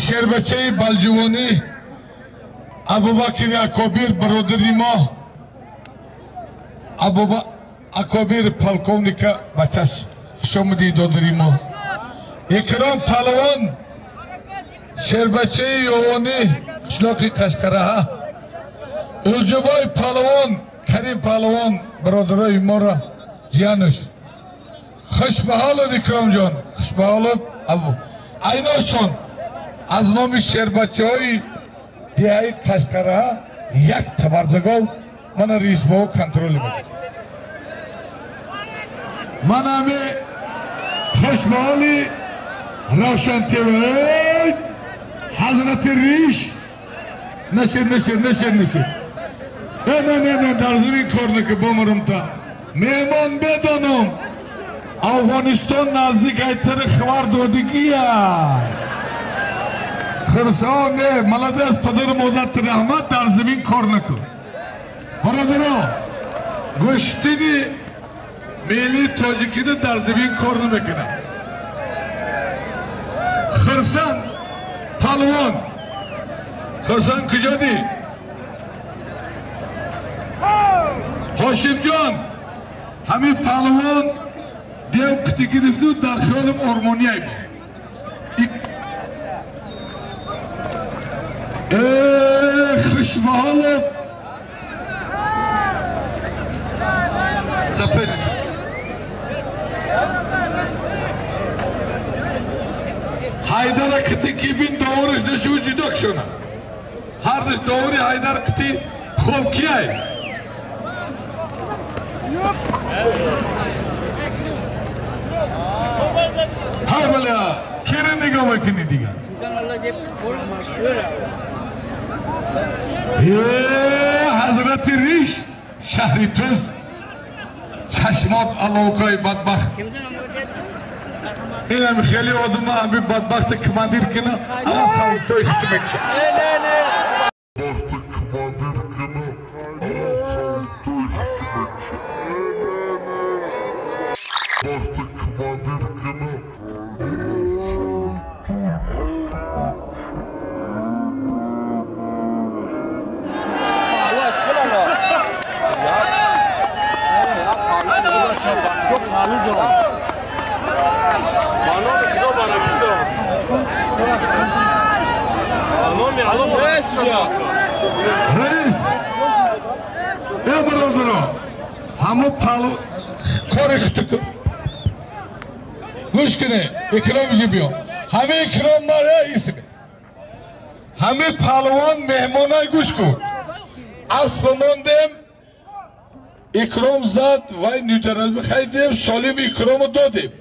Шербачаи Балҷувонӣ Абубакри Акобир бародари мо, Акобир полковника бачаш, хушомадӣ додари мо. Икром палвон шербачаи Ёвонӣ қишлоқи Қашқараҳа, Улҷубой палвон, Карим палвон бародарои моро ҷиянуш. Хушбаҳолуд Икромҷон, хушбаҳолуд Абу Айношон аз номи шербачаҳои деҳаи Қашқараҳа як табарзагов мана рисбоҳо контрол мекунад. Ман ҳаме хушбаҳоли Равшан ТВ ҳазрати Риш нашед, нашед, нашед, нашед. Не, не, не, не, дар замин кор нака бомарумта. Меҳмон медонам. Афғонистон наздик айтари хабар додигия. Хирсо не, молодец, падару модарат раҳмат, дар замин кор накун. Бародаро, гӯштини миллии тоҷикида дар замин кор намекунад. Хирсан палвон, Хирсан куҷодӣ? Ҳошимҷон, ҳамин палвон дев қити гирифту дар хиёлам ормонияй буд. Хушбаҳолов сапер Ҳайдара қити ки бин довуриш нешу ҷудо кшона. Ҳардиш довури Ҳайдар қити хуб кияй? Ҳай бала, кире нигоҳ мекунӣ дигар? Ҳазрати Риш шаҳри Туз чашмот аловкаи бадбахт. Инам хеле одама ҳами бадбахта командир кина, ала савтои хит мекша. Раис, э бародаро, ҳамо палу кори хиту гӯш куне, Икром иҷи биё. Ҳаме Икром мара исме. Ҳаме палвон меҳмонай гӯш кун. Асп мондем, Икром зад, вай нюдараз бихайдем, солим Икрому додем.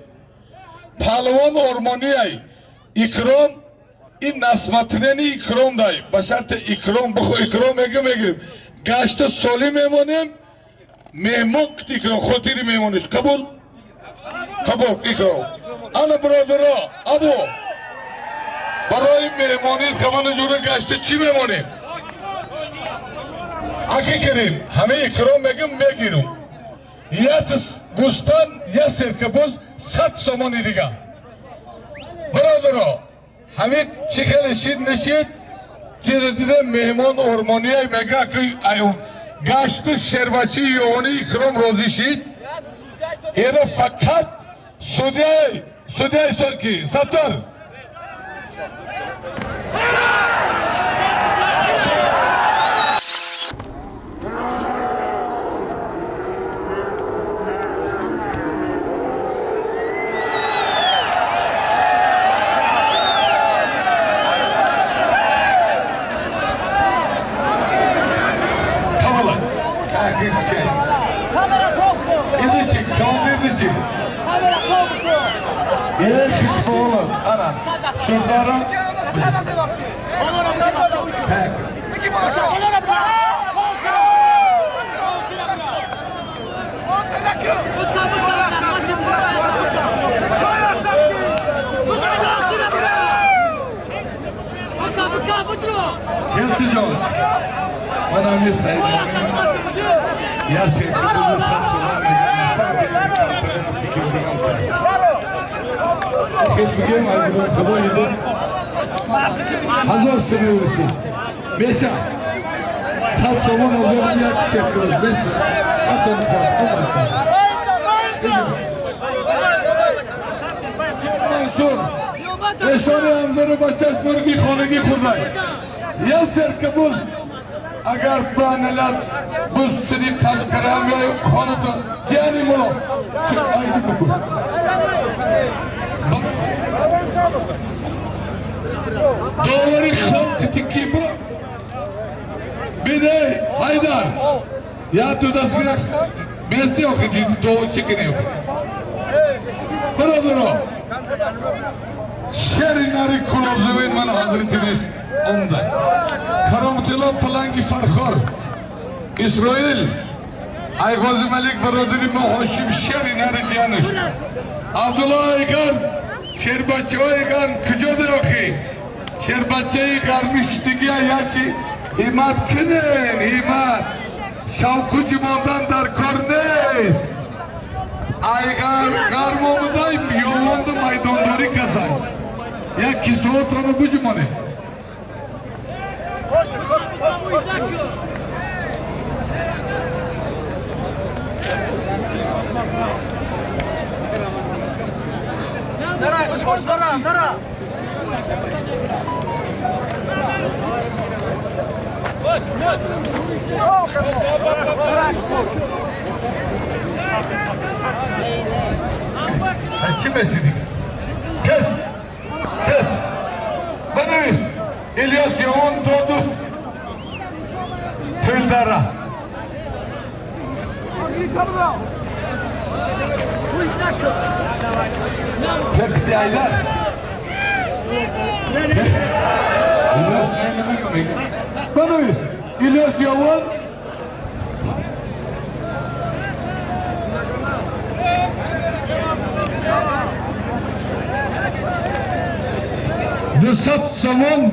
Палвон ормонияй. Икром ин насмотрени Икром дай. Ба шарти Икром бихо Икром мегим мегирим. Гашта солим мемонем, меҳмон қит Икром, хотири меҳмониш. Қабул? Қабул, Икром. Ана бародаро, Абу. Барои меҳмонӣ хамана ҷура гашта чӣ мемонем? Аки керим, ҳаме Икром мегим мегирум. Як гӯспанд, як серкабоз, 100 сомони дига. Бародаро, ҳамин чӣ хеле шид нешид, дида дида меҳмон ормонияй мега ки гашти шербачи Ёвони Икром розӣ шид. Эро фақат судяй, судяй ки Саттор. 1000 сомон меша 100 сомон 1001 секунд меша атом Мансур эшони ҳамзари бачаш мурги хонагӣ хӯрдай я серкабуз агар баналат буз сири қашқарам ё хонато ҷани муло айди бикун довари халқи тикки бура биней Ҳайдар я ту дастгира бести охи до чӣ кунӣ бародаро шери нари кулобзувин ман ҳазрати нест омда Кароматулло Паланги Фархор Исроил Айғози Малик бародари мо Ҳошим шери нари ҷиянаш Абдулло Айгар шербачаҳои гарм куҷо деохи шербачаи гарми шудагия ячи ҳиммат кунен ҳиммат шавқу ҷумондан дар кор нест айгар гарм омадай биёвонду майдондорӣ касай як кисоатону буҷумонед چی بسیدی؟ کس کس بنویس الیاس یوان دودوف تیلدارا Pek aylar. Бановис, Илёс Яван. Дусад сомон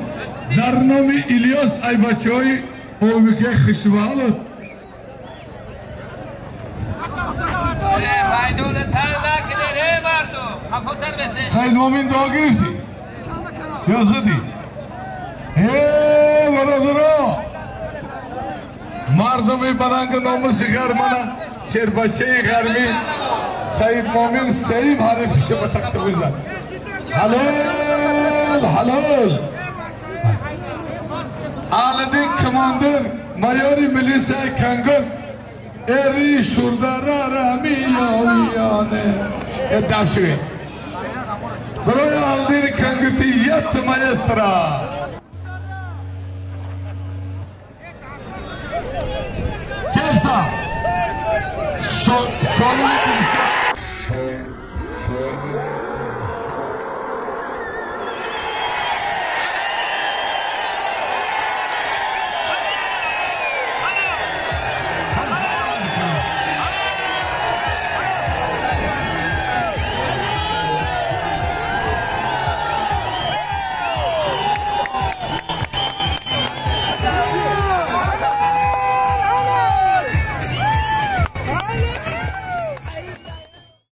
дар номи Илёс ай бачаҳои омике хушбаҳолот. Сайд Мумин дуо гирифтӣ ё зудӣ? Э бародаро, мардуми баранги номуси гарм мана шербачаи гармӣ Саид Мумин сеюм ҳарифиша ба тахти гузад. Ҳалол ҳалол. Аҳлиддин командир майори милисияи Кангул эри шурдара рамиёне дашве барои Аҳлиддини Кангути ят маэстро. Кевса. Сони